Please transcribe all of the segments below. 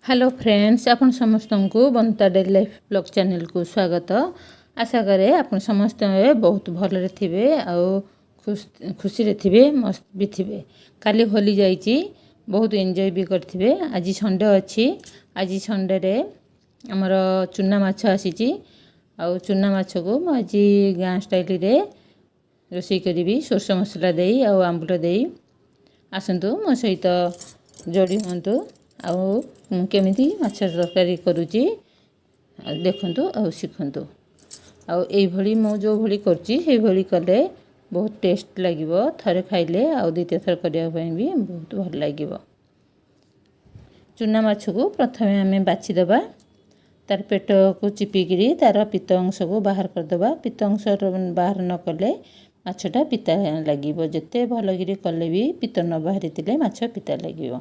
Hello friends, ଆପଣ ସମସ୍ତଙ୍କୁ Banita daily life blog ଚ୍ୟାନେଲକୁ ସ୍ୱାଗତ। ଆଶା କରେ ଆପଣ ସମସ୍ତେ ବହୁତ ଭଲରେ ଥିବେ ଆଉ ଖୁସିରେ ଥିବେ, ମସ୍ତ ବି ଥିବେ। କାଲି ହୋଲି ଯାଇଛି, ବହୁତ ଏନ୍ଜୟ ବି କରିଥିବେ। ଆଜି ସଣ୍ଡେ ଅଛି। ଆଜି ସଣ୍ଡେରେ ଆମର ଚୁନା ମାଛ ଆସିଛି ଆଉ ଚୁନା ମାଛକୁ ମୁଁ ଆଜି ଗାଁ ଷ୍ଟାଇଲରେ ରୋଷେଇ କରିବି, ସୋରିଷ ମସଲା ଦେଇ ଆଉ ଆମ୍ବୁଲ ଦେଇ। ଆସନ୍ତୁ, ମୋ ସହିତ ଯୋଡ଼ି ହୁଅନ୍ତୁ ଆଉ ମୁଁ କେମିତି ମାଛ ତରକାରୀ କରୁଛି ଦେଖନ୍ତୁ ଆଉ ଶିଖନ୍ତୁ। ଆଉ ଏଇଭଳି ମୁଁ ଯେଉଁଭଳି କରୁଛି ସେଇଭଳି କଲେ ବହୁତ ଟେଷ୍ଟ ଲାଗିବ। ଥରେ ଖାଇଲେ ଆଉ ଦ୍ୱିତୀୟ ଥର କରିବା ପାଇଁ ବି ବହୁତ ଭଲ ଲାଗିବ। ଚୁନା ମାଛକୁ ପ୍ରଥମେ ଆମେ ବାଛିଦେବା, ତାର ପେଟକୁ ଚିପିକିରି ତାର ପିତ୍ତ ଅଂଶକୁ ବାହାର କରିଦେବା। ପିତ୍ତ ଅଂଶ ବାହାର ନ କଲେ ମାଛଟା ପିତା ଲାଗିବ। ଯେତେ ଭଲକିରି କଲେ ବି ପିତ୍ତ ନ ବାହାରିଥିଲେ ମାଛ ପିତା ଲାଗିବ।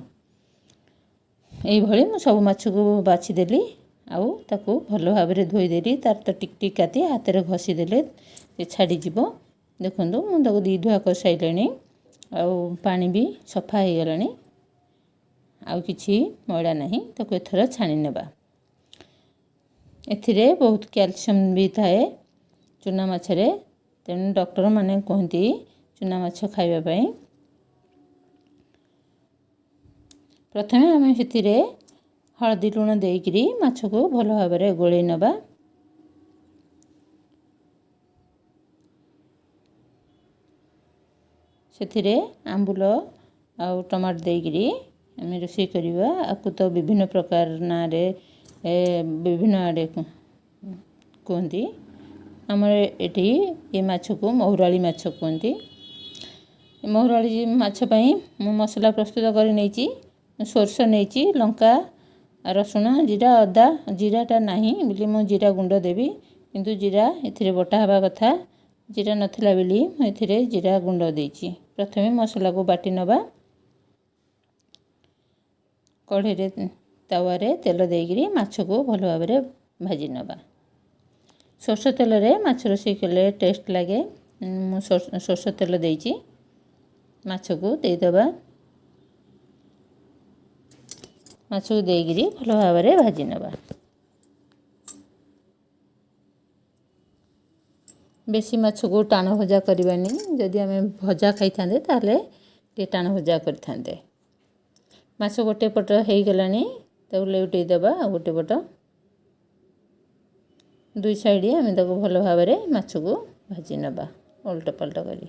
ଏଇଭଳି ମୁଁ ସବୁ ମାଛକୁ ବାଛିଦେଲି ଆଉ ତାକୁ ଭଲ ଭାବରେ ଧୋଇଦେଲି। ତାର ତ ଟିକ୍ ଟିକ୍ କାତି ହାତରେ ଘଷିଦେଲେ ସେ ଛାଡ଼ିଯିବ। ଦେଖନ୍ତୁ, ମୁଁ ତାକୁ ଦୁଇ ଧୁଆ କରିସାରିଲିଣି ଆଉ ପାଣି ବି ସଫା ହେଇଗଲାଣି, ଆଉ କିଛି ମଇଳା ନାହିଁ। ତାକୁ ଏଥର ଛାଣି ନେବା। ଏଥିରେ ବହୁତ କ୍ୟାଲସିୟମ୍ ବି ଥାଏ ଚୁନା ମାଛରେ, ତେଣୁ ଡକ୍ଟରମାନେ କୁହନ୍ତି ଚୁନା ମାଛ ଖାଇବା ପାଇଁ। ପ୍ରଥମେ ଆମେ ସେଥିରେ ହଳଦୀ ଲୁଣ ଦେଇକରି ମାଛକୁ ଭଲ ଭାବରେ ଗୋଳେଇ ନେବା। ସେଥିରେ ଆମ୍ବୁଲ ଆଉ ଟମାଟୋ ଦେଇକରି ଆମେ ରୋଷେଇ କରିବା। ଆକୁ ତ ବିଭିନ୍ନ ପ୍ରକାର ନାଁରେ ବିଭିନ୍ନ ଆଡ଼େ କୁହନ୍ତି। ଆମର ଏଠି ଏ ମାଛକୁ ମହୁରାଳି ମାଛ କୁହନ୍ତି। ମହୁରାଳି ମାଛ ପାଇଁ ମୁଁ ମସଲା ପ୍ରସ୍ତୁତ କରି ନେଇଛି। ସୋରିଷ ନେଇଛି, ଲଙ୍କା, ରସୁଣ, ଜିରା, ଅଦା। ଜିରାଟା ନାହିଁ ବୋଲି ମୁଁ ଜିରା ଗୁଣ୍ଡ ଦେବି, କିନ୍ତୁ ଜିରା ଏଥିରେ ବଟା ହେବା କଥା। ଜିରା ନଥିଲା ବୋଲି ମୁଁ ଏଥିରେ ଜିରା ଗୁଣ୍ଡ ଦେଇଛି। ପ୍ରଥମେ ମସଲାକୁ ବାଟି ନେବା। କଢ଼େଇରେ ତାୱାରେ ତେଲ ଦେଇକରି ମାଛକୁ ଭଲ ଭାବରେ ଭାଜି ନେବା। ସୋରିଷ ତେଲରେ ମାଛ ରୋଷେଇ କଲେ ଟେଷ୍ଟ ଲାଗେ। ମୁଁ ସୋରିଷ ତେଲ ଦେଇଛି। ମାଛକୁ ଦେଇଦେବା। ମାଛକୁ ଦେଇକରି ଭଲ ଭାବରେ ଭାଜି ନେବା। ବେଶୀ ମାଛକୁ ଟାଣ ଭଜା କରିବାନି। ଯଦି ଆମେ ଭଜା ଖାଇଥାନ୍ତେ ତାହେଲେ ଟିକେ ଟାଣ ଭଜା କରିଥାନ୍ତେ। ମାଛ ଗୋଟେ ପଟ ହେଇଗଲାଣି, ତାକୁ ଲେଉଟେଇ ଦେବା। ଆଉ ଗୋଟେ ପଟ, ଦୁଇ ସାଇଡ଼ ଆମେ ତାକୁ ଭଲ ଭାବରେ ମାଛକୁ ଭାଜି ନେବା ଓଲଟ ପାଲଟ କରି।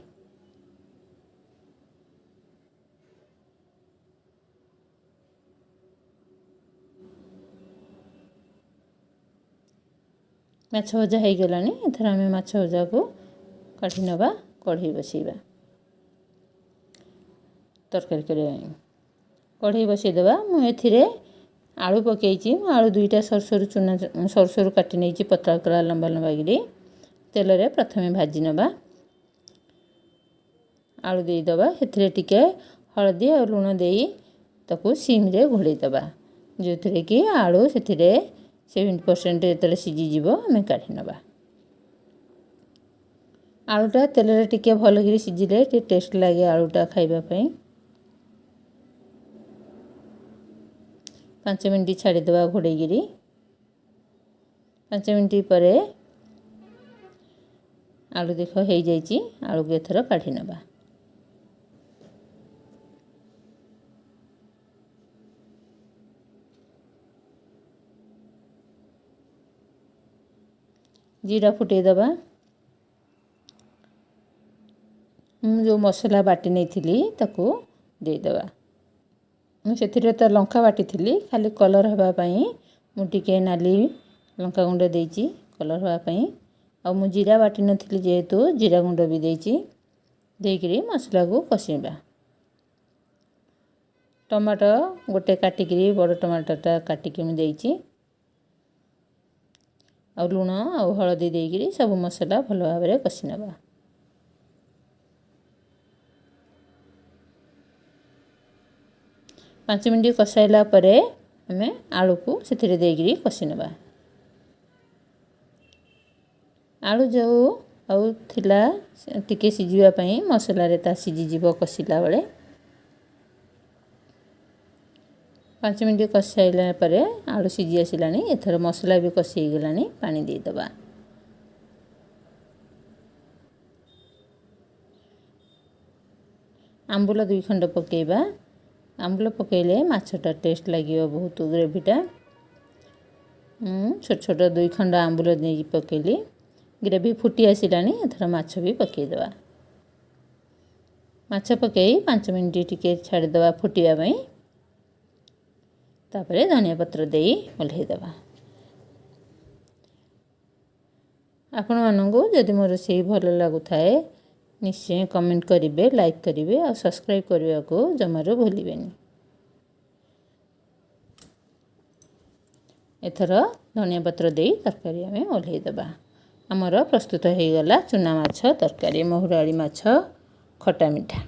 ମାଛ ଭଜା ହେଇଗଲାଣି। ଏଥର ଆମେ ମାଛ ଭଜାକୁ କାଢ଼ି ନେବା। କଢ଼େଇ ବସେଇବା ତରକାରୀ କରିବା ପାଇଁ। କଢ଼େଇ ବସେଇଦେବା। ମୁଁ ଏଥିରେ ଆଳୁ ପକାଇଛି। ମୁଁ ଆଳୁ ଦୁଇଟା ସରୁ ସରୁ ଚୁନା ସରୁ ସରୁ କାଟି ନେଇଛି, ପତଳା ପତଳା ଲମ୍ବା ଲମ୍ବା କିରି। ତେଲରେ ପ୍ରଥମେ ଭାଜି ନେବା। ଆଳୁ ଦେଇଦେବା। ସେଥିରେ ଟିକେ ହଳଦୀ ଆଉ ଲୁଣ ଦେଇ ତାକୁ ସିମ୍ରେ ଘୋଡ଼େଇ ଦେବା, ଯେଉଁଥିରେ କି ଆଳୁ ସେଥିରେ 70% ଯେତେବେଳେ ସିଝିଯିବ ଆମେ କାଢ଼ି ନେବା। ଆଳୁଟା ତେଲରେ ଟିକେ ଭଲକିରି ସିଝିଲେ ଟିକେ ଟେଷ୍ଟ ଲାଗେ ଆଳୁଟା ଖାଇବା ପାଇଁ। 5 ମିନିଟ୍ ଛାଡ଼ିଦେବା ଘୋଡ଼େଇକିରି। 5 ମିନିଟ୍ ପରେ ଆଳୁ ଦେଖ ହେଇଯାଇଛି। ଆଳୁକୁ ଏଥର କାଢ଼ି ନେବା। ଜିରା ଫୁଟେଇଦେବା। ମୁଁ ଯେଉଁ ମସଲା ବାଟି ନେଇଥିଲି ତାକୁ ଦେଇଦେବା। ମୁଁ ସେଥିରେ ତ ଲଙ୍କା ବାଟିଥିଲି, ଖାଲି କଲର୍ ହେବା ପାଇଁ ମୁଁ ଟିକେ ନାଲି ଲଙ୍କା ଗୁଣ୍ଡ ଦେଇଛି କଲର୍ ହେବା ପାଇଁ। ଆଉ ମୁଁ ଜିରା ବାଟି ନଥିଲି ଯେହେତୁ ଜିରା ଗୁଣ୍ଡ ବି ଦେଇଛି। ଦେଇକରି ମସଲାକୁ କଷିବା। ଟମାଟୋ ଗୋଟେ କାଟିକିରି, ବଡ଼ ଟମାଟୋଟା କାଟିକି ମୁଁ ଦେଇଛି। ଆଉ ଲୁଣ ଆଉ ହଳଦୀ ଦେଇକରି ସବୁ ମସଲା ଭଲ ଭାବରେ କଷି ନେବା। 5 ମିନିଟ୍ କଷାଇଲା ପରେ ଆମେ ଆଳୁକୁ ସେଥିରେ ଦେଇକରି କଷି ନେବା। ଆଳୁ ଯେଉଁ ଆଉ ଥିଲା ଟିକେ ସିଝିବା ପାଇଁ ମସଲାରେ ତା ସିଝିଯିବ କଷିଲା ବେଳେ। 5 ମିନିଟ୍ କଷି ସାରିଲା ପରେ ଆଳୁ ସିଝି ଆସିଲାଣି। ଏଥର ମସଲା ବି କଷି ହେଇଗଲାଣି, ପାଣି ଦେଇଦେବା। ଆମ୍ବୁଲ 2 ଖଣ୍ଡ ପକାଇବା। ଆମ୍ବୁଲ ପକାଇଲେ ମାଛଟା ଟେଷ୍ଟ ଲାଗିବ ବହୁତ, ଗ୍ରେଭିଟା। ମୁଁ ଛୋଟ ଛୋଟ 2 ଖଣ୍ଡ ଆମ୍ବୁଲ ନେଇକି ପକାଇଲି। ଗ୍ରେଭି ଫୁଟି ଆସିଲାଣି, ଏଥର ମାଛ ବି ପକାଇଦେବା। ମାଛ ପକାଇ 5 ମିନିଟ୍ ଟିକେ ଛାଡ଼ିଦେବା ଫୁଟିବା ପାଇଁ। ତାପରେ ଧନିଆ ପତ୍ର ଦେଇ ଓହ୍ଲାଇଦେବା। ଆପଣମାନଙ୍କୁ ଯଦି ମୋ ରୋଷେଇ ଭଲ ଲାଗୁଥାଏ ନିଶ୍ଚୟ କମେଣ୍ଟ କରିବେ, ଲାଇକ୍ କରିବେ ଆଉ ସବସ୍କ୍ରାଇବ୍ କରିବାକୁ ଜମାରୁ ଭୁଲିବେନି। ଏଥର ଧନିଆ ପତ୍ର ଦେଇ ତରକାରୀ ଆମେ ଓହ୍ଲାଇଦେବା। ଆମର ପ୍ରସ୍ତୁତ ହୋଇଗଲା ଚୁନା ମାଛ ତରକାରୀ, ମହୁରାଳି ମାଛ ଖଟା ମିଠା।